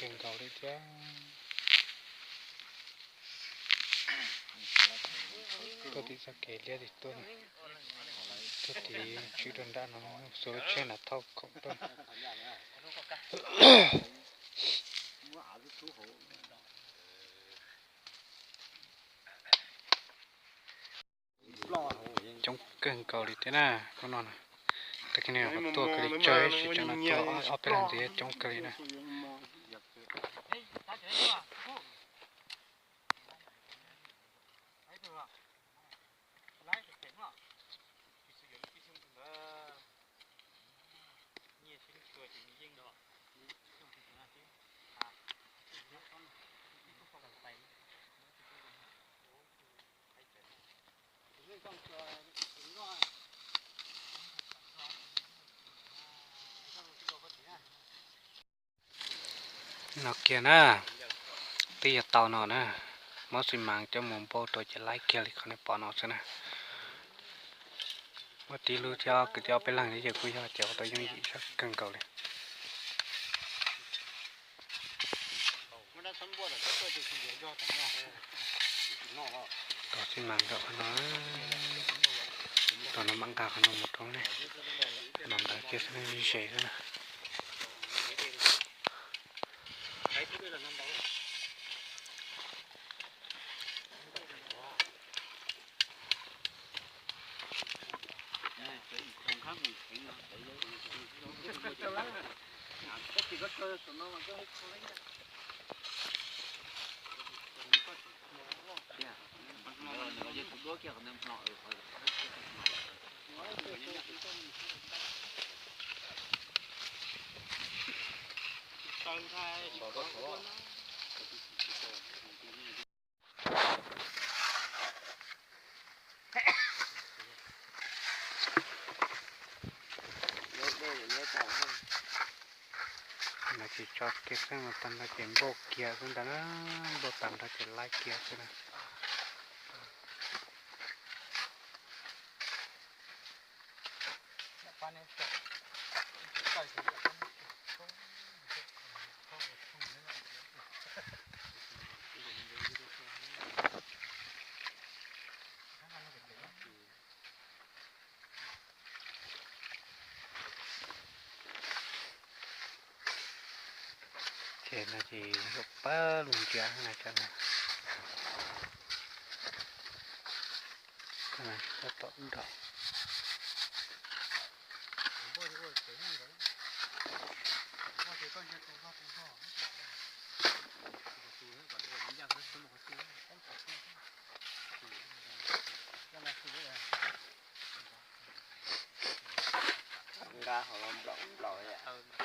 Kawg nkaus li thiab. Tuaj tim txoj kev liab tim tuaj, tuaj tim tswb rau nram no, xuas lub tsheb nram thauj khoom tuaj. Coob kawg nkaus li thiab na, hnub no na. Tag kis no tuaj kawg li tsawg ib sim, cov no tuaj ob peb leeg ntxiv coob kawg li na. No kiag na, twb yog tau no na, muab xi mas coj mus npau rau ces laib kiag li qhov nej pom no xwb na. Muab tib lub thiab kwv tij ob peb leeg thiab ces kuj yog ces ua tau yooj yim zog kawg nkaus li. Tos xi mas nram qhov no, tos no mam nqa qhov no mus rau ne, no ntawd kiag xwb, ze xwb na. No ces tso kiag xeeb los tag nrho ces npau kiag xwb ntag na, npau tag nrho ces laib kiag xwb na. Ces no ces yuav pab lug ntsia na cov no. Tab tom nrog. Nqa hauv los nplaum nplaum li.